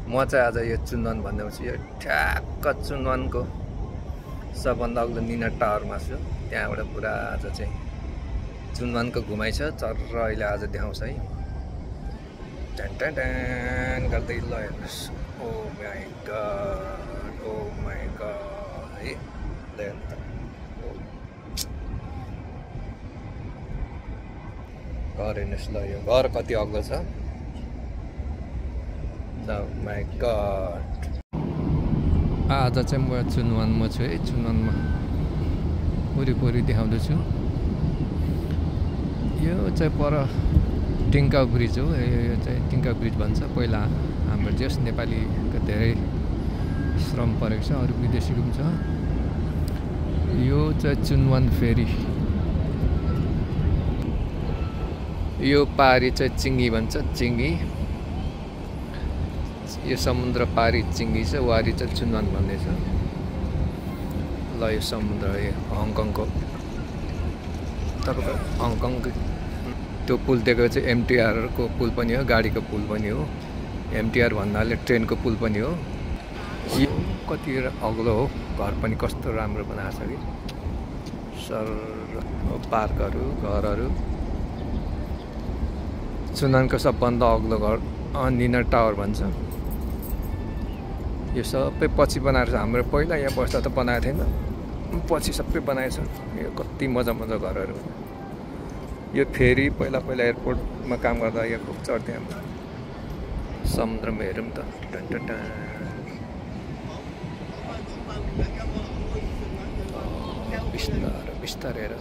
म चाहिँ आज यो चुनवन भन्दैछु यो ठ्याक्क चुनवनको सबभन्दा अग्लो निना टावरमा छु। त्यहाँबाट पुरा आज चाहिँ चुनवनको घुमाइ छ। चर्र अहिले आज देखाउँछ है। ट्यान ट्यान ट्यान गर्दै ल हेर्नुहोस्। ओ माई गड है ल घर हेर्नुहोस् ल। यो घर कति अग्लो छ। माई गड आज चाहिँ म चुनवनमा छु है। चुनवनमा वरिपरि देखाउँदैछु। यो चाहिँ पर टिङ्का ब्रिज हो। यो चाहिँ टिङ्का ब्रिज भन्छ। पहिला हाम्रो जस नेपालीको धेरै श्रम परेको छ। अरू विदेशीको पनि छ। यो चाहिँ चुनवन फेरी। यो पारी चाहिँ चिङ्गी भन्छ। चिङ्गी यो समुद्र पारी चिङ्गी छ। वारी चाहिँ चुनवन भन्ने छ। ल यो समुद्र यो हङकङको तपाईँको हङकङ त्यो पुल दिएको चाहिँ एमटिआरको पुल पनि हो। गाडीको पुल पनि हो। एमटिआर भन्नाले ट्रेनको पुल पनि हो। यो कति अग्लो हो। घर पनि कस्तो राम्रो बनाएको छ कि सर। पार्कहरू घरहरू। चुनवनको सबभन्दा अग्लो घर निना टावर भन्छ। यो सबै पछि बनाएर छ। हाम्रो पहिला यहाँ बस्दा त बनाएको थिएन। पछि सबै बनाएछ। यो कति मजा मजा घरहरू। यो फेरि पहिला एयरपोर्टमा काम गर्दा यो खुब चढ्थेँ हामी। समुद्रमा हेरौँ त। टन्टटा बिस्तारै बिस्तारै हेर।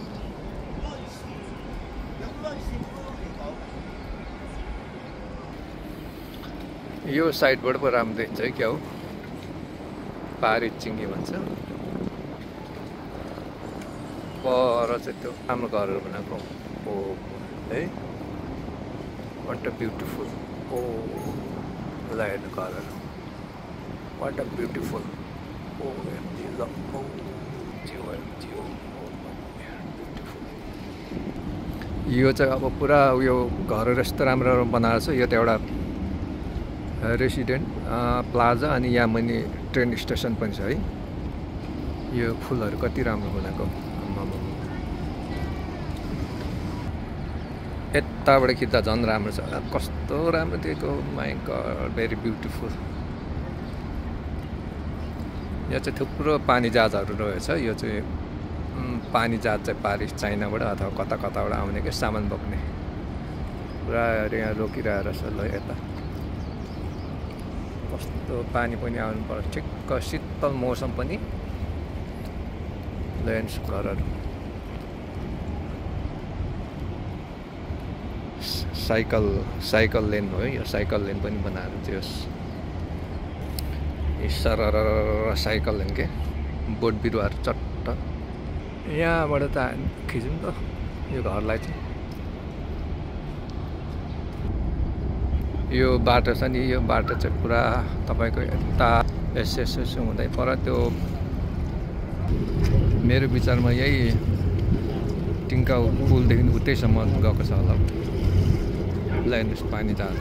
यो साइडबाट पो राम्रो देखिन्छ है। क्या हो पारी चिङ्गी भन्छ। पर चाहिँ त्यो राम्रो घरहरू बनाएको हो है। What a beautiful. ओ ल हेर्नु घरहरू। What a beautiful. ओ ल ओ जिउ जिउ ब्युटिफुल। यो चाहिँ अब पुरा उयो घरहरू यस्तो राम्रो राम्रो बनाएको छ। यो त एउटा रेसिडेन्ट प्लाजा अनि यहाँ मुनि ट्रेन स्टेसन पनि छ है। यो फुलहरू कति राम्रो बनाएको। यताबाट खिच्दा झन् राम्रो छ। कस्तो राम्रो दिएको। My god very beautiful. यहाँ चाहिँ थुप्रो पानी जहाजहरू रहेछ। यो चाहिँ पानी जहाज चाहिँ पारिस चाइनाबाट अथवा कता कताबाट आउने कि सामान बोक्ने। पुरा यहाँ रोकिरहेको रहेछ। ल यता कस्तो पानी पनि आउनु पर्छ। ठिक्क शीतल मौसम पनि। लेन्स घरहरू साइकल लेन हो। यो साइकल लेन पनि बनाएर चाहिँ सरर साइकल लेन के बोट बिरुवाहरू चट्ट यहाँबाट त खिचौँ त यो घरलाई चाहिँ। यो बाटो छ नि। यो बाटो चाहिँ पुरा तपाईँको यता यसो हुँदै पर त्यो मेरो विचारमा यही टिङ्का पुलदेखि उतैसम्म गएको छ होला। ल हेर्नुहोस् पानी जहाज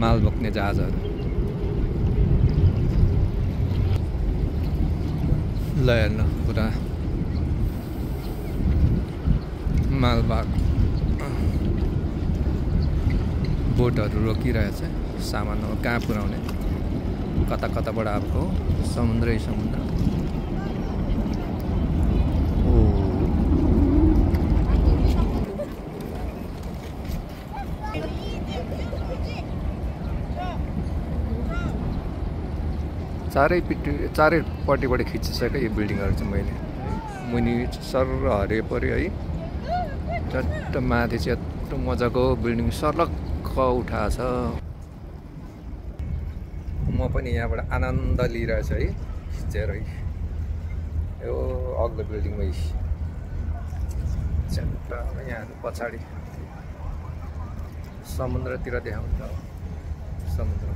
माल बोक्ने जहाजहरू। ल हेर्नु पुरा मालबाग बोटहरू रोकिरहेछ। सामान अब कहाँ पुर्याउने। कता कताबाट आएको समुद्रै समुद्र। ओ चारैपट्टिबाट खिचिसक्यो यो बिल्डिङहरू चाहिँ। मैले मुनि सर हरियो पऱ्यो है। चट्ट माथि चाहिँ यत्रो मजाको बिल्डिङ सर्लक्क उठाएको छ। म पनि यहाँबाट आनन्द लिइरहेछु है खिचेर यो अग्लो बिल्डिङमै। चट्ट यहाँ पछाडि समुद्रतिर देखाउँछ। समुद्र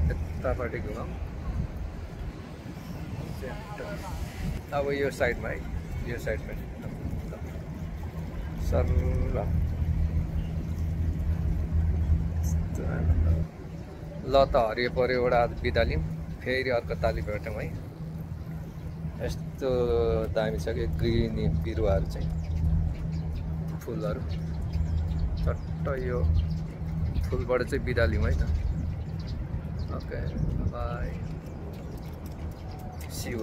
यतापट्टि घुमाउँ। अब यो साइडमा है। यो साइडमा सर ल त हरियो पर्यो एउटा बिदा लिउँ फेरि अर्को ताली भेटौँ है। यस्तो दामी छ कि ग्रिन बिरुवाहरू चाहिँ फुलहरू चट्ट यो फुलबाट चाहिँ बिदा लिउँ है त। Okay bye see you.